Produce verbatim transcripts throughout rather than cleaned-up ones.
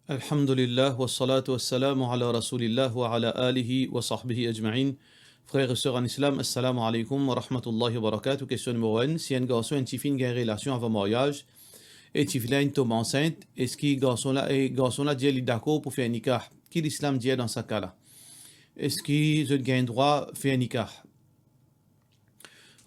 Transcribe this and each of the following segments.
Alhamdulillah, wassalatu wassalamu ala Rasoulillah wa ala alihi wa sahbihi ajmain. Frer e ser an Islam, assalamu alaykum wa rahmatullahi wa barakatuh. Kestion nimero enn, si enn garson, enn tifi inn gagn relasion avan maryaz, e tifi la inn tom ansint, eski garson la, e garson la dir li dakor pou fer nikah? Ki Lislam dir dan sa ka la? Eski zot gagn drwa fer nikah?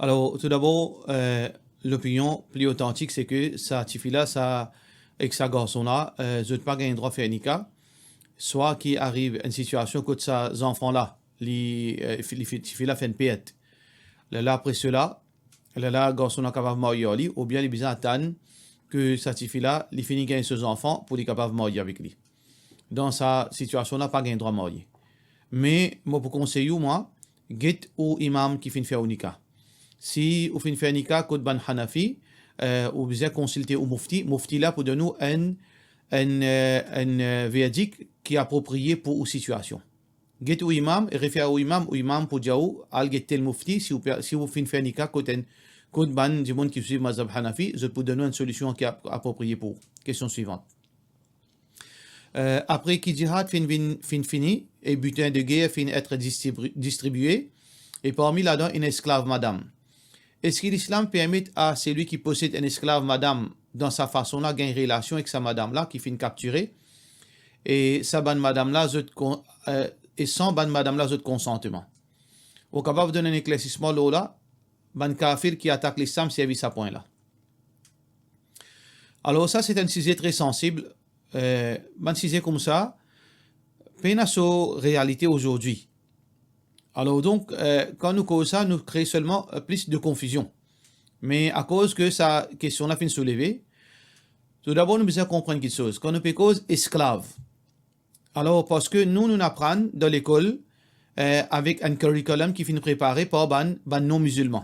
Alor, toudabor, eh, lopinion pli otantik, se ke sa tifi la, sa, ek sa garson la, eh, zot pa gagn drwa fer nikah, swa ki ariv enn sitiasion kot sa zanfan la, li, eh, fi-, li fi-, tifi la fer enn pert. Lerla apre sela, lerla garson la kapav marye ar li, oubien li bizin atann ke sa tifi la, li fini gagn so zanfan pou li kapav marye avek li. Dan sa sitiasion la, pa gagn drwa marye. Me mo pou konsey ou, mwa, get ou imam ki finn fer ou nikah. Si ou finn fer nikah kot bann Hanafi, eh, ou bizin konsilte ou mufti, mufti la pou donn ou enn, enn, eh, enn, eh, verdik ki apropriye pou ou sitiasion. Get ou imam, e refer ou imam, ou imam pou dir ou, al get tel mufti, si ou pe, si ou finn fer nikah kot enn, kot bann dimoun ki swiv mazhab Hanafi, zot pou donn ou enn solision ki ap-, apropriye pou ou. Kestion swivant. Eh, apre ki jihad finn vinn, finn fini e butin de guerre finn et distribri-, distribie, e parmi ladan enn esklav madam, eski Lislam permet a selwi ki posed enn esklav madam dan sa fason la gagn relasion ek sa madam la ki finn kaptire, e sa bann madam la zot kon-, eh, e san bann madam la zot konsantman? Ou kapav donn enn eklersisman lor la? Bann kafir ki atak Lislam servi sa pwin la. Alor sa, se enn size tre sansib. Eh, bann size koumsa pena so realite azordi. Alor donk, eh, kan nou koz sa, nou kree selman, eh, plis de konfizion. Me akoz ke sa kestion la finn souleve, toudabor nou bizin konprann kiksoz. Kan nou pe koz esklav, alor, parski nou, nou aprann dan lekol, eh, avek enn curriculum ki finn prepare par bann, bann non-mizilman.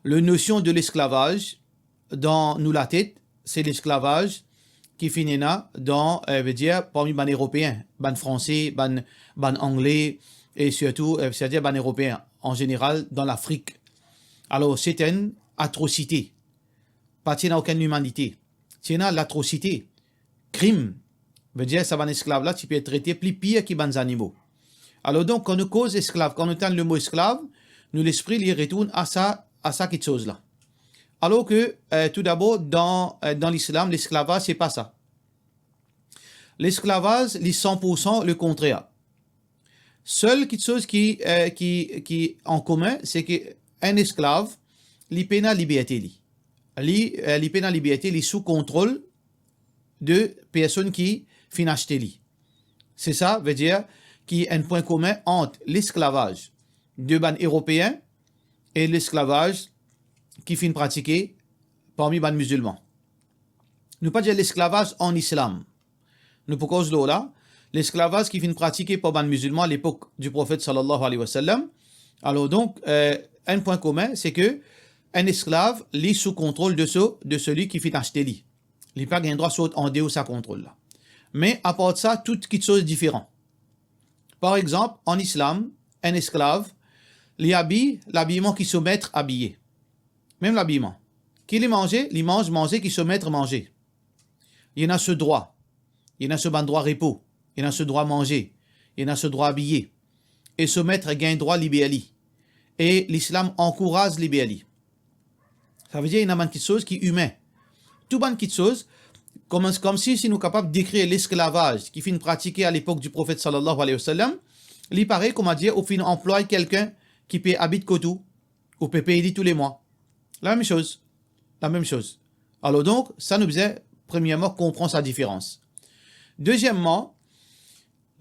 Le nosion de lesklavaz, dan nou latet, se lesklavaz ki finn ena dan, eh, vedir, parmi bann Eropeen, bann Franse, bann, bann Angle, e sirtou, eh, setadir bann Eropeen an zeneral dan Lafrik. Alor, se enn atrosite. Pa ti ena okenn limanite. Ti ena latrosite, krim. Vedir, sa bann esklav la ti pe trete pli pir ki bann zanimo. Alor donk, kan nou koz esklav, kan nou tann lemo esklav, nou lespri li retourn a sa, a sa kiksoz la. Alor ke, eh, toudabor, dan, eh, dan Lislam, lesklavaz, se pa sa. Lesklavaz, li san pour san lekontrer. Sel kiksoz ki, eh, ki, ki an komin, se ke enn esklav, li pena liberte li. Li, eh, li pena liberte, li sou kontrol de personn ki finn aste li. Se sa, vedir ki enn pwin komin ant lesklavaz de bann Eropeen e lesklavaz ki finn pratike parmi bann mizilman. Nou pa dir lesklavaz an Islam. Nou pou koz lor la, lesklavaz ki finn pratike par bann mizilman lepok di Profet sallallahu alayhi wa sallam. Alor donk, eh, enn pwin komin, se ke enn esklav, li sou kontrol de so, de selwi ki finn aste li. Li pa gagn drwa sort andeor sa kontrol la. Me apar sa, tou kiksoz diferan. Par exanp, an Islam, enn esklav, li abiy labiman ki so met abiye. Mem labiman. Ki li manze, li manz manze ki so met manze. Li ena so drwa. Li ena so bann drwa repo. Li ena so drwa manze. Li ena so drwa abiye. E so met gagn drwa liber li. E Lislam ankouraz liber li. Savedir, ena bann kiksoz ki imin. Tou bann kiksoz, kouma, koumsi, si nou kapav dekrir lesklavaz ki finn pratike a lepok di Profet sallallahu alayhi wa sallam, li parey, koumadir, ou finn anplway kelkenn ki pe abit kot ou, ou pe pey li toulemwa. Lamem soz. Lamem soz. Alor donk, sa nou bizin, premierman, konpran sa diferans. Dezieman,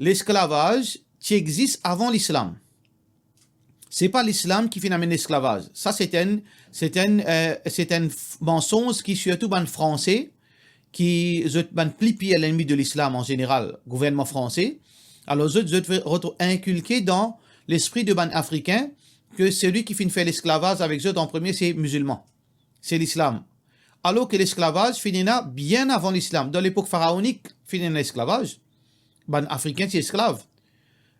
lesklavaz ti exis avan Lislam. Se pa Lislam ki finn amenn lesklavaz. Sa, se enn, se enn, eh, se enn f-, mansonz ki sirtou bann Franse, ki zot bann pli pir lennmi de Lislam an zeneral, gouvernman franse. Alor zot, zot fer, rod-, inkilke dan lespri de bann Afrikin ke selwi ki finn fer lesklavaz avek zot an premie, se mizilman, se Lislam. Alor ke lesklavaz finn ena bien avan Lislam. Dan lepok faraonik, finn ena lesklavaz. Bann Afrikin ti esklav.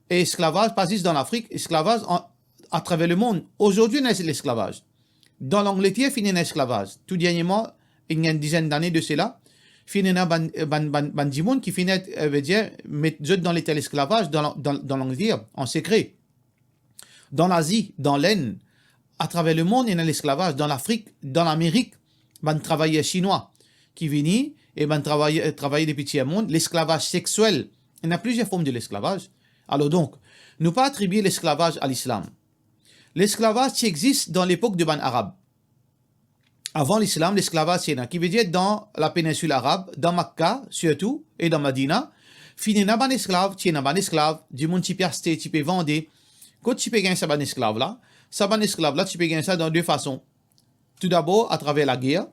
E esklavaz pa zis dan Lafrik, esklavaz an, atraver lemond. Azordi, ena lesklavaz. Dan Langleter, finn ena esklavaz. Tou dernieman, ena enn dizenn dane de sela, finn ena bann, bann, bann, bann dimoun ki finn et, eh, vedir, met zot dan leta lesklavaz, dan la-, dan, dan Langleter, an sekre. Dan Lazi, dan Lenn, atraver lemond, ena lesklavaz, dan Lafrik, dan Lamerik, bann travayer sinwa ki vini, e bann travayer, travay depi tier mond, lesklavaz sexiel, ena plizier form de lesklavaz. Alor donk, nou pa atribie lesklavaz a lislam. Lesklavaz ti exist dan lepok de bann Arab. Avan lislam, lesklavaz ti ena, ki vedir dan lapeninsil Arab, dan Makka sirtou, e dan Madina, finn ena bann esklav, ti ena bann esklav, dimoun ti pe aste, ti pe vande. Kot ti pe gagn sa bann esklav la? Sa bann esklav la, ti pe gagn sa dan de fason. Toudabor, atraver lager.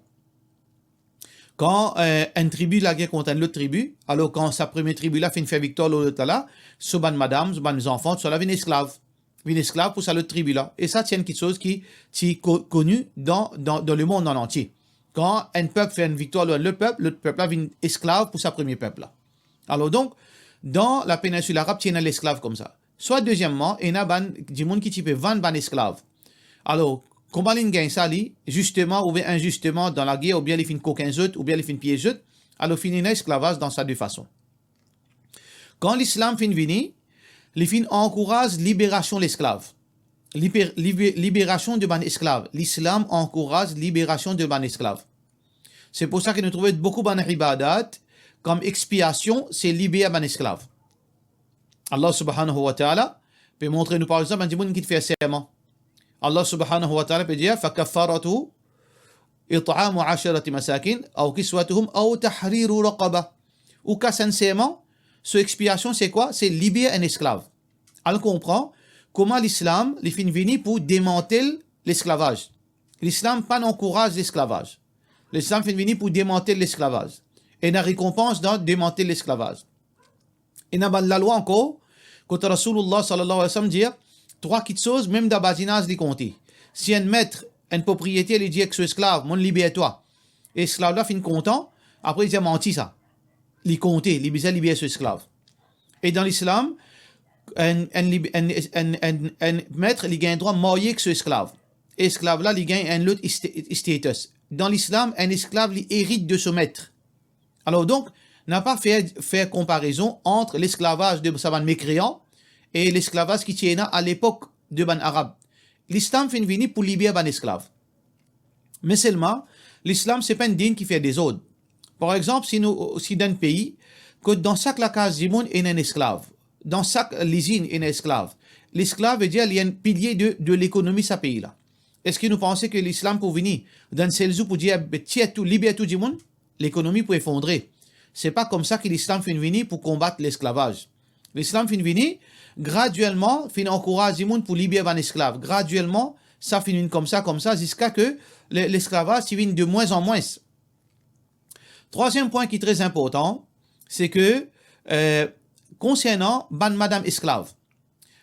Kan, eh, enn tribi lager kont enn lot tribi, alor kan sa premie tribi la finn fer viktwar lor lot la, so bann madam, so bann zanfan, tousala vinn esklav. Vinn esklav pou sa lot tribi la. E sa ti enn kiksoz ki ti ko-, koni dan, dan, dan lemond an antie. Kan enn pep fer enn viktwar lor enn lot pep, lot pep la vinn esklav pou sa premie pep la. Alor donk, dan lapeninsil Arab, ti ena lesklav koumsa. Swa dezieman, ena bann dimoun ki ti pe vann bann esklav. Alor, kouma linn gagn sa li, zisteman oubien inzisteman dan lager, oubien li finn kokin zot, oubien li finn piez zot, alor finn ena esklavaz dan sa de fason. Kan lislam finn vini, li finn ankouraz liberasion lesklav. Liber-, libe-, liberasion de bann esklav. Lislam ankouraz liberasion de bann esklav. Se pou sa ki nou trouve boukou bann ibadat kom expiasion, se liber bann esklav. Allah subhanahu wa ta'ala pe montre nou, par exanp, bann dimoun ki fer serman. Allah subhanahu wa ta'ala pe dir, "Fa kaffaratuhu it'amu asharati masakin, aw kiswatuhum, aw tahriru raqaba." Ou kas enn serman, so expiasion se kwa? Se liber enn esklav. Al konpran kouma lislam, li finn vini pou demantel lesklavaz. Lislam pa'nn ankouraz lesklavaz. Lislam finn vini pou demantel lesklavaz. Ena rekonpans dan demantel lesklavaz. Ena bann lalwa ankor, kot Rasoulillah sallallahu alayhi wa sallam dir, trwa kiksoz, mem dan badinaz li konte. Si enn met, enn propriyeter, li dir ek so esklav, "Monn liber twa." Esklav la finn kontan, apre li dir, "Manti sa." Li konte, li bizin liber so esklav. E dan lislam, enn, enn lib-, enn, enn, enn, enn met, li gagn drwa marye ek so esklav. Esklav la, li gagn enn lot st-, status. Dan lislam, enn esklav, li erit de so met. Alor donk, napa fer, fer konparezon ant lesklavaz de sa bann mekreyan e lesklavaz ki ti ena a lepok de bann Arab. Lislam finn vini pou liber bann esklav. Me selman, lislam se pa enn din ki fer dezord. Par exanp, si nou, si dan enn pei, kot dan sak lakaz dimoun ena enn esklav, dan sak lizinn ena esklav, lesklav vedir li enn pilie de, de lekonomi sa pei la. Eski nou panse ki lislam pou vini dan enn sel zour pou dir, "Be, tir tou, liber tou dimoun"? Lekonomi pou efondre. Se pa koumsa ki lislam finn vini pou konbat lesklavaz. Lislam finn vini gradielman, finn ankouraz dimoun pou liber bann esklav. Gradielman, sa finn vinn koumsa, koumsa, ziska ke le-, lesklavaz ti vinn de mwin an mwin. Trwaziem pwin ki tre inportan, se ke, eh, konsernan bann madam esklav,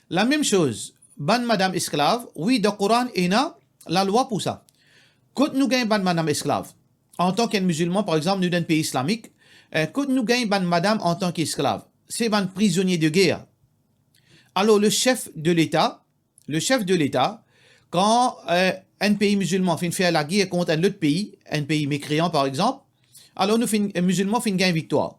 lamem soz, bann madam esklav, wi, dan Koran ena lalwa pou sa. Kot nou gagn bann madam esklav? Antan ki enn mizilman, par exanp, nou dan enn pei islamik, eh, kot nou gagn bann madam antan ki esklav? Se bann prizonie de ger. Alor, le chef de Leta, le chef de Leta, kan, eh, enn pei mizilman finn fer lager kont enn lot pei, enn pei mekreyan, par exanp, alor nou finn, mizilman finn gagn viktwar.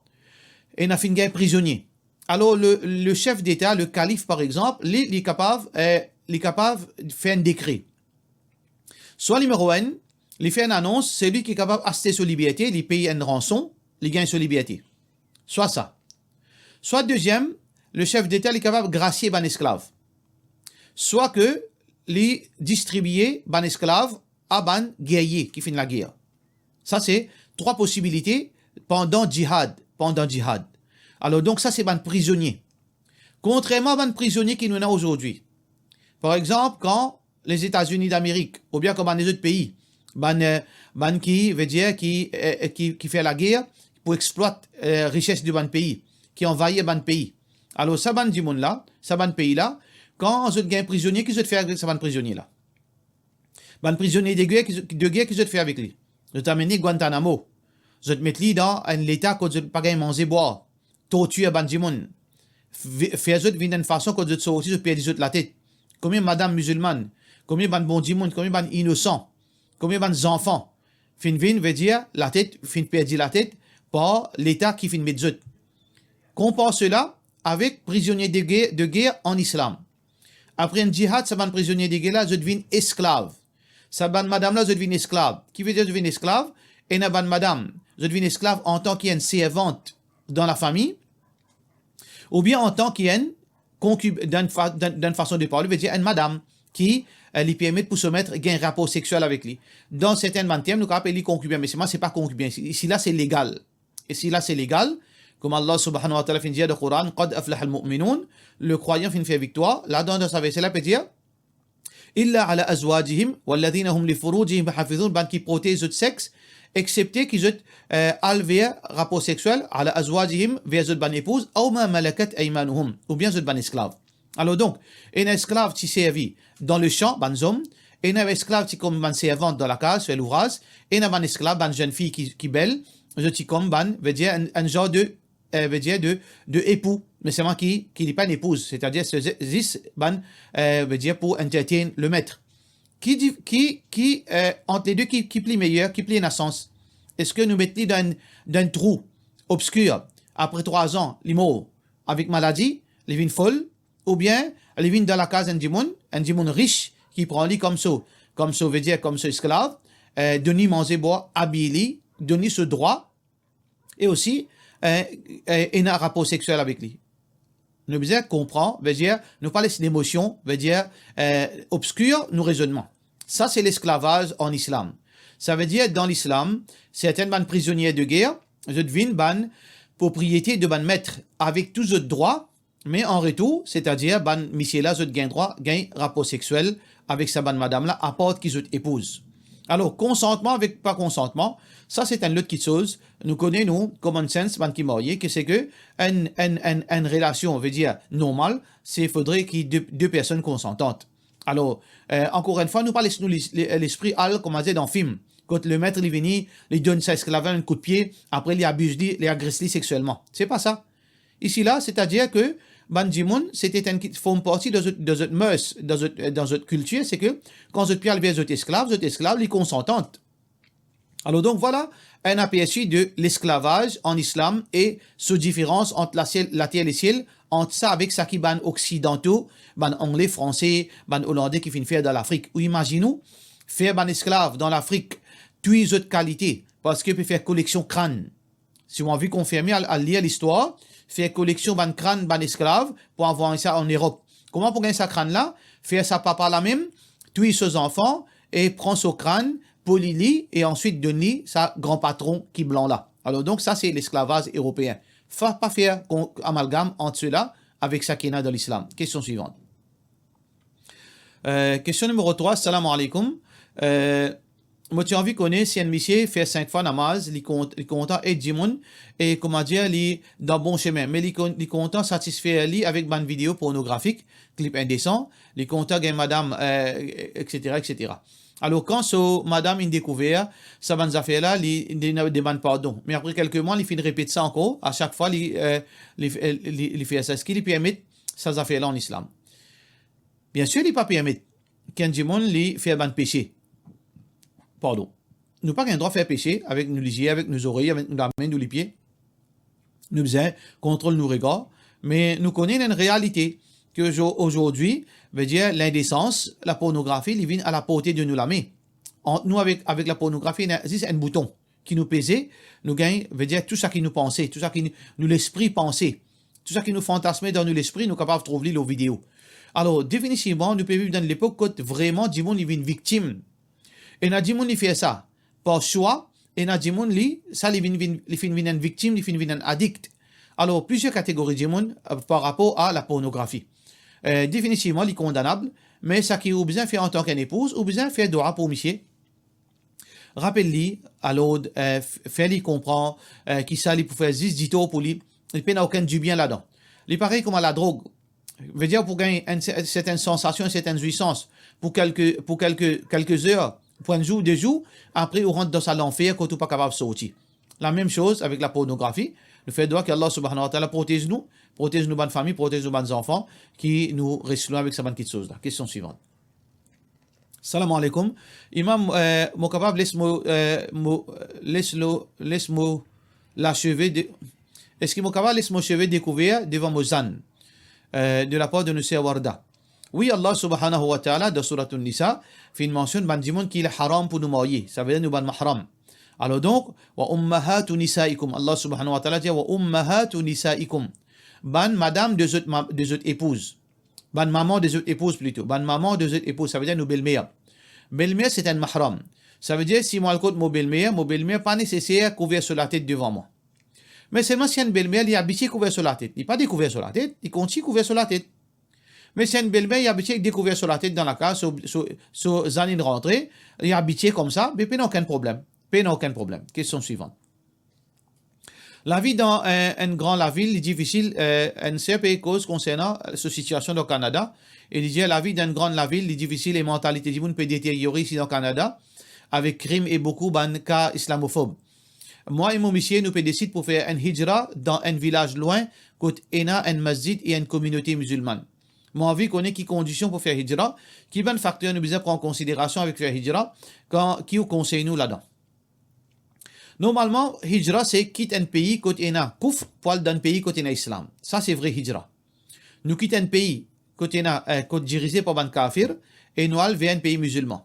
E nou finn gagn prizonie. Alor, le, le chef d'Eta, le kalif, par exanp, li, li kapav, eh, li kapav fer enn dekre. Swa nimero enn, li fer enn anons, seli ki kapav aste so liberte, li pey enn ranson, li gagn so liberte. Swa sa. Swa deziem, le chef d'Eta, li kapav grasie bann esklav. Swa ke li distribie bann esklav a bann gerye ki finn lager. Sa se trwa posibilite pandan jihad, pandan jihad. Alor, donk, sa se bann prizonie. Kontrerman a bann prizonie ki nou ena azordi. Par exanp, kan Lezetazini Damerik, oubien kouma lezot pei, bann, eh, bann ki, vedir ki, eh, eh, ki, ki fer lager pou explwat, eh, rises de bann pei, ki anvayir bann pei. Alor, sa bann dimoun la, sa bann pei la, kan zot gagn prizonie, ki zot fer avek sa bann prizonie la? Bann prizonie de ger ki zot, de ger ki zot fer avek li? Zot amenn li Guantanamo. Zot met li dan enn leta kot zot pa gagn manze bwar, tortir bann dimoun, vi-, fer zot vinn enn fason kot zot sorti, zot perdi zot latet. Konbien madam mizilmann, konbien bann bon dimoun, konbien bann inosan, konbien bann zanfan finn vinn, vedir latet, finn perdi latet, par Leta ki finn met zot. Konpar sela avek prizonie de ger, de ger an islam. Apre enn djihad, sa bann prizonie de ger la, zot vinn esklav. Sa bann madam la, zot vinn esklav. Ki vedir zot vinn esklav? Ena bann madam, zot vinn esklav antan ki enn servant dan lafami, oubien antan ki enn konkib-, dan enn fa-, dan, dan enn fason de parle, vedir enn madam ki, eh, li permet pou so met gagn rapor sexiel avek li. Dan sertin bann term, nou kapav apel li konkibin, me selman se pa konkibin. Isi, isi la, se legal. Isi la, se legal. Kouma Allah subhanahu wa ta'ala finn dir dan Koran, "Qad aflahal mu'minun", le krwayan finn fer viktwar. Ladan, dan sa verse la, pe dir, "Illa ala azwajihim walladhina hum li furujihim hafizun", bann ki protez zot sex, exsepte ki zot, eh, al ver rapor sexiel, ala azwajihim, ver zot bann epouz, aw ma malakat aymanuhum, oubien zot bann esklav. Alor donk, ena esklav ti servi dan le san, bann zom, ena esklav ti kom bann servant dan lakaz, fer louvraz, ena bann esklav, bann zenn fi ki, ki bel, zot ti kom bann, vedir enn, enn zar de, eh, vedir de, de epou, me selman ki, ki li pa enn epouz, setadir se zi-, zis bann, eh, vedir pou entertain le met. Ki di-, ki, ki, eh, ant le de, ki, ki pli meyer, ki pli ena sans? Eski nou met li dan enn, dan enn trou obskir, apre trwa an, li mor avek maladi, li vinn fol, oubien li vinn dan lakaz enn dimoun, enn dimoun ris, ki pran li kom so, kom so, vedir kom so esklav, eh, donn li manze, bwar, abiy li, donn li so drwa, e osi, eh, eh, ena rapor sexiel avek li. Nou bizin konpran, vedir, nou pa les lemosion, vedir, eh, obskir nou rezonnman. Sa se lesklavaz an islam. Savedir, dan lislam, sertin bann prizonie de ger, zot vinn bann propriete de bann met avek tou zot drwa, me an retour, setadir bann misie la, zot gagn drwa gagn rapor sexiel avek sa bann madam la, apar ki zot epouz. Alor, konsantman avek pa konsantman, sa se enn lot kiksoz. Nou kone, nou, common sense, bann ki marye, ki se ke enn, enn, enn, enn relasion, vedir, normal, se fodre ki de, de personn konsantant. Alor, eh, ankor enn fwa, nou pa les nou lis-, le-, lespri al, kouma dir, dan fim. Kot le met, li vini, li donn sa esklav la enn kout pie, apre li abiz li, li agres li sexielman. Se pa sa. Isi la, setadir ke bann dimoun, se ti enn ki form parti dan zot, dan zot mœurs, dan zot, dan zot kiltir, se ke kan zot pe al ver zot esklav, zot esklav, li konsantant. Alor donk, vwala enn apersi de lesklavaz an islam e so diferans ant lasiel, later lesiel, ant sa avek sa ki bann oksidanto, bann angle, franse, bann olande ki finn fer dan Lafrik. Ou imazinn ou, fer bann esklav dan Lafrik, touy zot kalite, parski pe fer koleksion krann. Si ou anvi konfirme, al, al lir listwar, fer koleksion bann krann bann esklav pou anvway sa an Erop. Kouma pou gagn sa krann la? Fer sa papa la mem touy so zanfan e pran so krann, poli li e answit donn li sa gran patron ki blan la. Alor donk, sa se lesklavaz eropeen. Fa-, pa fer kon-, amalgam ant sela avek sa ki ena dan lislam. Kestion swivan. Eh, kestion nimero trwa, salam aleykoum. Eh, mo ti anvi kone si enn misie fer sink fwa namaz, li kont-, li kontan ed dimoun, e koumadir, li dan bon semin, me li kon-, li kontan satisfer li avek bann video pornografik, klip indesan, li kontan gagn madam, eh, et cetera, et cetera. Alor, kan so madam inn dekouver sa bann zafer la, li, li demann pardon. Me apre kelke mwa, li finn repet sa ankor, a sak fwa li, eh, li, li, li fer sa. Eski li permet sa zafer la an islam? Biensir, li pa permet ki enn dimoun li fer bann pese. Pardon. Nou pa gagn drwa fer pese avek nou lizie, avek nou zorey, avek nou lame, nou lipie. Nou bizin kontrol nou regar, me nou kone enn realite ki ozo-, ozordi, vedir lindesans, lapornografi, li vinn a laporte de nou lame. Ant nou avek, avek lapornografi, ena zis enn bouton ki nou peze, nou gagn, vedir tou sa ki nou panse, tou sa ki nou, nou lespri panse, tou sa ki nou fantasme dan nou lespri, nou kapav trouv li lor video. Alor, definitivman, nou pe viv dan enn lepok kot vreman dimoun li vinn viktim. Ena dimoun li fer sa par swa, ena dimoun li, sa li vinn, vinn, li finn vinn enn viktim, li finn vinn enn adikt. Alor, plizier kategori dimoun, eh, par rapor a lapornografi. Eh, definitivman, li kondanab, me sa ki ou bizin fer antan ki enn epouz, ou bizin fer dwa pou misie. Rapel li, alor, eh, f-, fer li konpran, eh, ki sa li pou fer zis ditor pou li, li pena okenn dibien ladan. Li parey kouma ladrog. Vedir pou gagn enn se-, sertenn sansasion, enn sertenn zwisans pou kelke, pou kelke, kelke zer, pou enn zour, de zour, apre ou rant dan sa lanfer kot ou pa kapav sorti. Lamem soz avek lapornografi. Nou fer dwa ki Allah subhanahu wa ta'ala protez nou, protez nou bann fami, protez nou bann zanfan, ki nou res lwin avek sa bann kiksoz la. Kestion swivan. Salam aleykoum. Imam, eh, mo kapav les mo, eh, mo, les lo, les mo, la cheve de, eski mo kapav les mo seve dekouver devan mo zann? Euh, de la part de nou ser Warda. Wi, Allah subhanahu wa ta'ala, dan Surat An-Nisa, finn mansionn bann dimoun ki li haram pou nou marye, savedir nou bann mahram. Alor donk, "Wa ummahatu nisaikum", Allah subhanahu wa ta'ala dir, "Wa ummahatu nisaikum", bann madam de zot ma-, de zot epouz. Bann mama de zot epouz plito. Bann mama de zot epouz, savedir nou belmer. Belmer, se enn mahram. Savedir, si mo al kot mo belmer, mo belmer pa neseser kouver so latet devan mwa. Me selman si enn belmer, li abitie kouver so latet, li pa dekouver so latet, li kontign kouver so latet. Me si enn belmer, li abitie dekouver so latet dan lakaz, so, so, so zann inn rantre, li abitie koumsa, be pena okenn problem. Pena okenn problem. Kestion swivan. Lavi dan enn, enn gran lavil, li difisil, eh, enn ser pe koz konsernan so sitiasion dan Kanada, e li dir, "Lavi dan enn gran lavil, li difisil e mantalite dimoun pe deteryore isi dan Kanada, avek krim e boukou bann ka islamofob. Mwa e mo misie, nou pe desid pou fer enn hijra dan enn vilaz lwin kot ena enn masjid e enn kominote mizilman. Mo anvi kone ki kondision pou fer hijra, ki bann fakter nou bizin pran konsiderasion avek fer hijra, kan, ki ou konsey nou ladan?" Normalman, hijra se kit enn pei kot ena koufr pou al dan enn pei kot ena islam. Sa se vre hijra. Nou kit enn pei kot ena, eh, kot dirize par bann kafir e nou al ver enn pei mizilman.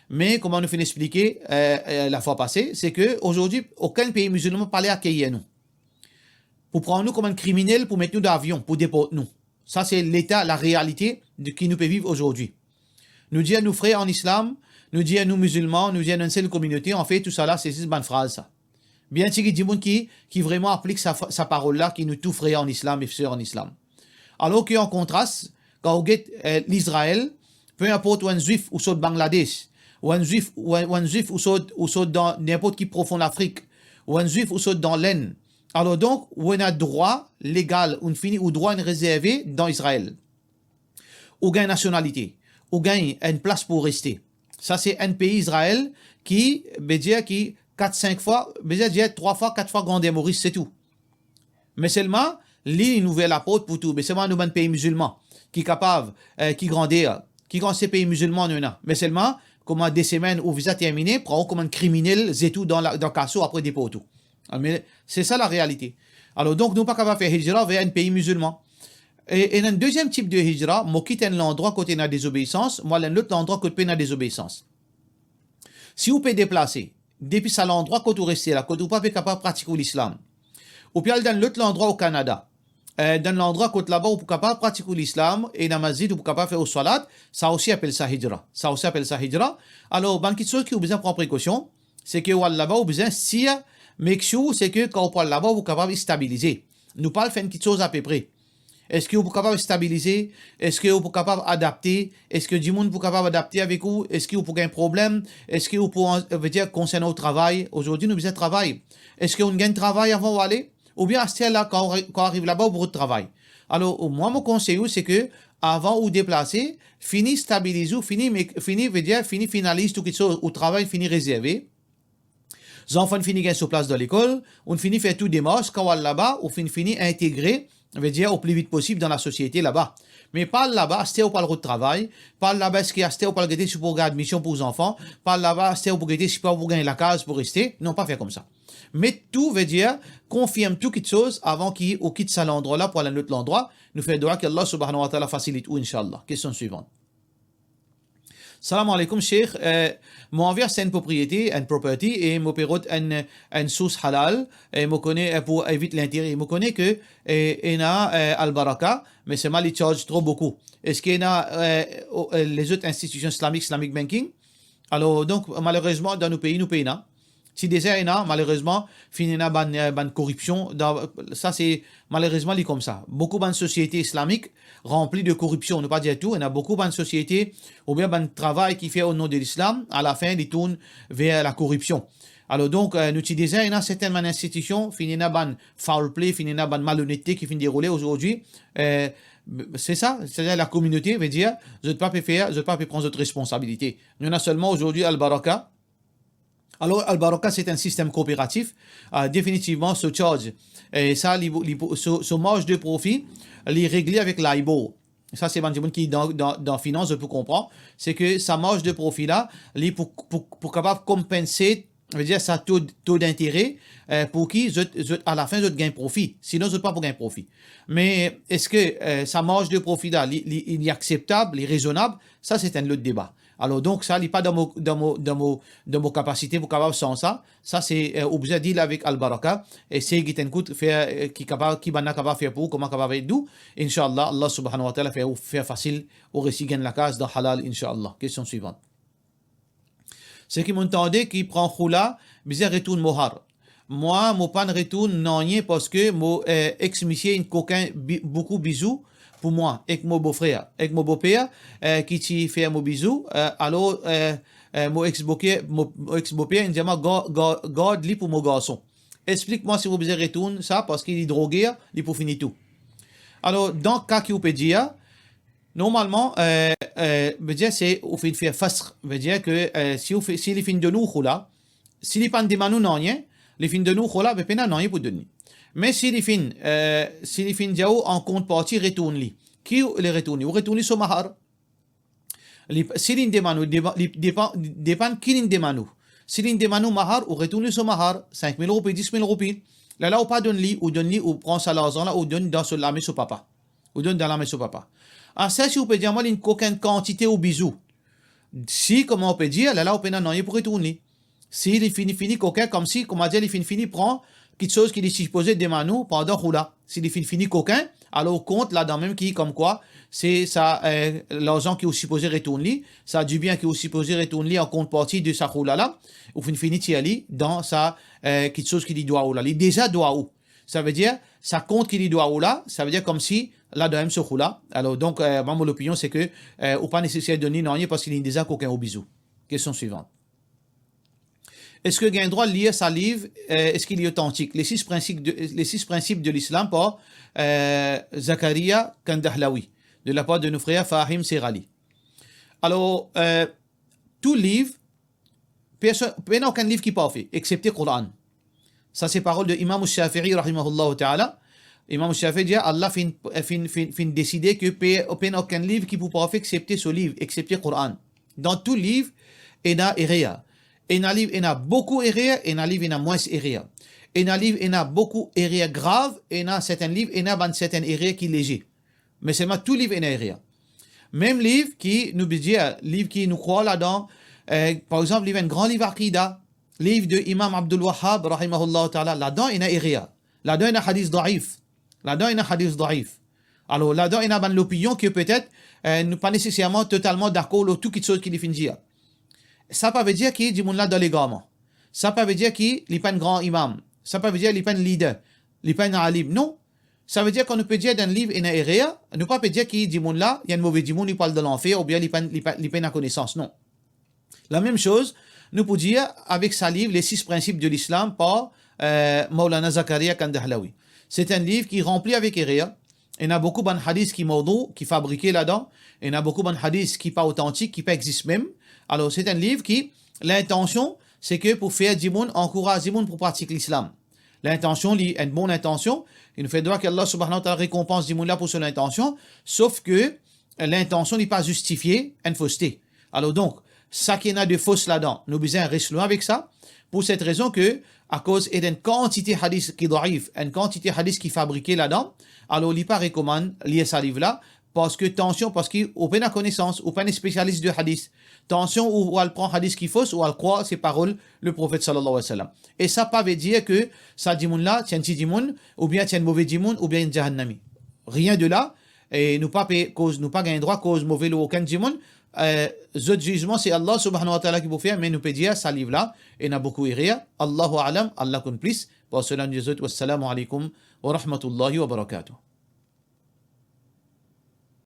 Me kouma nou finn explike, eh, eh, lafwa pase, se ke azordi okenn pei mizilman pa le akeyir nou. Pou pran nou kouma enn kriminel, pou met nou dan avion, pou deport nou. Sa se leta, larealite de ki nou pe viv azordi. Nou dir nou frer an islam, nou dir nou mizilman, nou dir nou enn sel kominote, anfet tousala se zis bann fraz sa. Bien ti ki dimoun ki, ki vreman aplik sa, sa parol la, ki nou tou frer an islam e ser an islam. Alor ki an kontras, kan ou get, eh, Lizrael, pe inport ou enn zwif ou sot Bangladesh, ou enn zwif, ou enn, ou enn zwif ou sot, ou sot dan ninport ki profon Lafrik, ou enn zwif ou sot dan Lenn, alor donk, ou ena drwa legal, ou fini, ou drwa inn rezerve dan Izrael. Ou gagn nasionalite, ou gagn enn plas pou reste. Sa se enn pei Izrael ki, be dir ki kat, sink fwa, be dir trwa fwa, kat fwa grander Moris, se tou. Me selman, li, li ouver laport pou tou. Me selman nou bann pei mizilman ki kapav, eh, ki grander, ki gran se pei mizilman nou ena. Me selman, kouma de semenn ou viza termine, pran ou kouma enn kriminel, zet ou dan la, dan kaso, apre deport ou. Ah, me se sa larealite. Alor donk, nou pa kapav fer hijra ver enn pei mizilman. E, ena enn deziem tip de hijra, mo kit enn landrwa kot ena dezobeisans, mo al enn lot landrwa kot pena dezobeisans. Si ou pe deplase depi sa landrwa kot ou reste la, kot ou pa pe kapav pratik ou lislam, ou pe al dan lot landrwa o Kanada, eh, dan landrwa kot laba ou pou kapav pratik ou lislam, ena masjid ou pou kapav fer ou swalat, sa osi apel sa hijra. Sa osi apel sa hijra. Alor, bann kiksoz ki ou bizin pran prekosion, se ke ou al laba, ou bizin sir, make sure, se ke kan ou pou al laba, ou pou kapav stabilize. Nou pa al fer enn kiksoz apepre. Eski ou pou kapav stabilize? Eski ou pou kapav adapte? Eski dimoun pou kapav adapte avek ou? Eski ou pou gagn problem? Eski ou pou, an-, vedir, konsernan ou travay? Azordi, nou bizin travay. Eski ou gagn travay avan ou ale? Oubien aster la, kan ou ri-, kan ou ariv laba, ou pou rod travay? Alor, mwa, mo konsey ou, se ke avan ou deplase, fini stabiliz ou, fini mek-, fini, vedir, fini finaliz tou kiksoz, ou travay fini rezerve. Zanfan fini gagn so plas dan lekol, ou fini fer tou demars, kan ou al laba, ou finn fini integre, vedir o pli vit posib dan lasosiete laba. Me pa al laba, aster ou pou al rod travay, pa al laba, eski aster ou pou al gete si ou pou gagn admision pou zanfan, pa al laba, aster ou pou gete si ou pou gagn lakaz pou reste. Non, pa fer koumsa. Met tou, vedir, konfirm tou kiksoz avan ki ou kit sa landrwa la pou al enn lot landrwa. Nou fer dwa ki Allah subhanahu wa ta'ala fasilit ou, inshallah. Kestion swivan. Salam alaikum, Sheikh. Eh, mo anvi aste enn propriete, enn property, e mo pe rod enn, enn sours halal, e mo kone, eh, pou evit lintere. Mo kone ke, eh, ena, eh, Al Baraka, me selman li charge tro boukou. Eski ena, eh, o, eh, lezot institision islamik, Islamic Banking? Alor, donk, malerezman, dan nou pei, nou pena. Ti deza ena, malerezman, finn ena bann, eh, bann koripsion. Dan, sa se, malerezman, li koumsa. Boukou bann sosiete islamik ranpli de koripsion. Nou pa dir tou, ena boukou bann sosiete oubien bann travay ki fer o non de lislam, alafin, li tourn ver lakoripsion. Alor donk, eh, nou ti deza ena sertin bann institision, finn ena bann foul play, finn ena bann malonete ki finn deroule azordi. Eh, se sa, setadir lakominote, vedir, zot pa pe fer, zot pa pe pran zot responsabilite. Nou ena selman azordi Al Baraka, Alor, Al Baraka, se enn sistem kooperatif. Ah, definitivman, so charge, eh, sa, li, li, so, so marj de profi, li regle avek LIBOR. Sa, se bann dimoun ki dan, dan, dan finans, zot pou konpran. Se ke sa marj de profi la, li pou, pou, pou kapav konpanse vedir sa to, to dintere, eh, pou ki zot, zot, alafin, zot gagn profi. Sinon, zot pa pou gagn profi. Me eski, eh, sa marj de profi la, li, li, li akseptab, li rezonab? Sa, se enn lot deba. Alor, donk, sa, li pa dan mo, dan mo, dan mo, dan mo kapasite pou kapav sanz sa. Sa, se, eh, ou bizin deal avek Al-Baraka, e sey get enn kout, fer, eh, ki kapav, ki bann la kapav fer pou ou, kouma kapav ed ou. Inshallah, Allah subhanahu wa ta'ala fer ou, fer fasil, ou resi gagn lakaz dan halal, inshallah. Kestion swivan. Seki monn tande ki pran khoula, bizin retourn mohar. Mwa, mo pa'nn retourn nanye parski mo, eh, ex misie inn kokin bi-, boukou bizou pou mwa ek mo bofrer, ek mo boper, eh, ki ti fer mo bizou, eh, alor, eh, eh, mo ex boker, mo, mo ex boper inn dir mwa, "Ga-, ga-, gard li pou mo garson." Explik mwa si mo bizin retourn sa, parski li droger, li pou fini tou. Alor, dan ka ki ou pe dir, normalman, eh, eh, vedir se ou finn fer fasq, vedir ke, eh, si ou fe-, si li finn donn ou khoula, si li pa'nn demann ou nanye, li finn donn ou khoula, be pena nanye pou donn li. Me si li finn, eh, si li finn dir ou an kontparti retourn li, ki ou le retourn li? Ou retourn li so mahar. Li, si li'nn demann ou, depa-, li depan, depann ki li'nn demann ou. Si li'nn demann ou mahar, ou retourn li so mahar, sink mil roupi, dis mil roupi. Lerla ou pa donn li, ou donn li, ou pran sa larzan la, ou donn dan so lame so papa. Ou donn dan lame so papa. Ase si ou pe dir mwa li'nn kokin kantite ou bizou. Si, kouma ou pe dir, lerla ou pena nanye pou retourn li. Si li fini, fini kokin, koumsi, koumadir li finn fini pran kiksoz ki li sipoze demann ou pandan khoula. Si li finn fini kokin, alor ou kont ladan mem ki, komkwa, se sa, eh, larzan ki ou sipoze retourn li, sa dibien ki ou sipoze retourn li an kontparti de sa khoula la, ou finn fini tir li dan sa, eh, kiksoz ki li dwa ou la. Li deza dwa ou. Savedir, sa kont ki li dwa ou la, savedir koumsi ladan mem so khoula. Alor, donk, eh, mwa, mo lopinion, se ke, eh, ou pa neseser donn li nanye parski li'nn deza kokin ou bizou. Kestion swivan. Eski gagn drwa lir sa liv, eh, eski li otantik? Les six principes de, les six principes de l'islam par, eh, Zakaria Kandahlawi, de la par de nou frer Fahim Serali. Alor, eh, tou liv, perso-, pena okenn liv ki parfe, exepte Koran. Sa se parol de Imam Shafi'i rahimahullah ta'ala. Imam Shafi'i dir, Allah finn, finn, finn, finn deside ke pe-, pena okenn liv ki pou parfe exepte so liv, exepte Koran. Dan tou liv, ena erer. Ena liv ena boukou erer, ena liv ena mwins erer. Ena liv ena boukou erer grav, ena sertin liv ena bann sertin erer ki leze. Me selman tou liv ena erer. Mem liv ki nou bizin dir, liv ki nou krwar ladan, eh, par exanp, liv, enn gran liv akida, liv de Imam Abdul Wahhab, rahimahullah ta'ala, ladan ena erer. Ladan ena hadis daif. Ladan ena hadis daif. Alor, ladan ena bann lopinion ki petet, eh, nou pa neseserman totalman dakor lor tou kiksoz ki li finn dir. Sa pa vedir ki dimoun la dan legarman. Sa pa vedir ki li pa enn gran imam. Sa pa vedir li pa enn lider. Li pa enn alim. Non. Savedir kan nou pe dir dan liv ena erer, nou pa pe dir ki dimoun la, li enn move dimoun, li pou al dan lanfer, oubien li pa enn, li pa, li pa ena konesans. Non. Lamem soz, nou pou dir avek sa liv, Les six principes de l'islam par, eh, Maulana Zakaria Kandahlawi. Se enn liv ki ranpli avek erer. Ena boukou bann hadis ki mawdou, ki fabrike ladan. Ena boukou bann hadis ki pa otantik, ki pa exist mem. Alor, se enn liv ki, lintansion, se ke pou fer dimoun, ankouraz dimoun pou pratik lislam. Lintansion, li enn bon lintansion, e nou fer dwa ki Allah subhanahu wa ta'ala rekonpans dimoun la pou so lintansion, sof ke lintansion li pa zistifie enn foste. Alor donk, sa ki ena de fos ladan, nou bizin res lwin avek sa, pou set rezon ke, akoz ena enn kantite hadis ki daif, enn kantite hadis ki fabrike ladan, alor li pa rekomann lir sa liv la, parski tansion, parski ou pena konesans, ou pa enn spesialis de hadis. Tansion, ou, ou al pran hadis ki fos, ou al krwar se parol le Profet sallallahu alayhi wa sallam. E sa pa ve dir ke sa dimoun la, ti enn ti dimoun, oubien ti enn move dimoun, oubien enn jahannami. Rien de la, e nou pa pe koz, nou pa gagn drwa koz move lor okenn dimoun. Eh, zot zizman, se Allah subhanahu wa ta'ala ki pou fer, me nou pe dir, sa liv la, ena boukou erer. Allahu a'lam, Allah konn plis. Par sela, nou dir zot, wassalamu alaykum wa rahmatullahi wa barakatuh.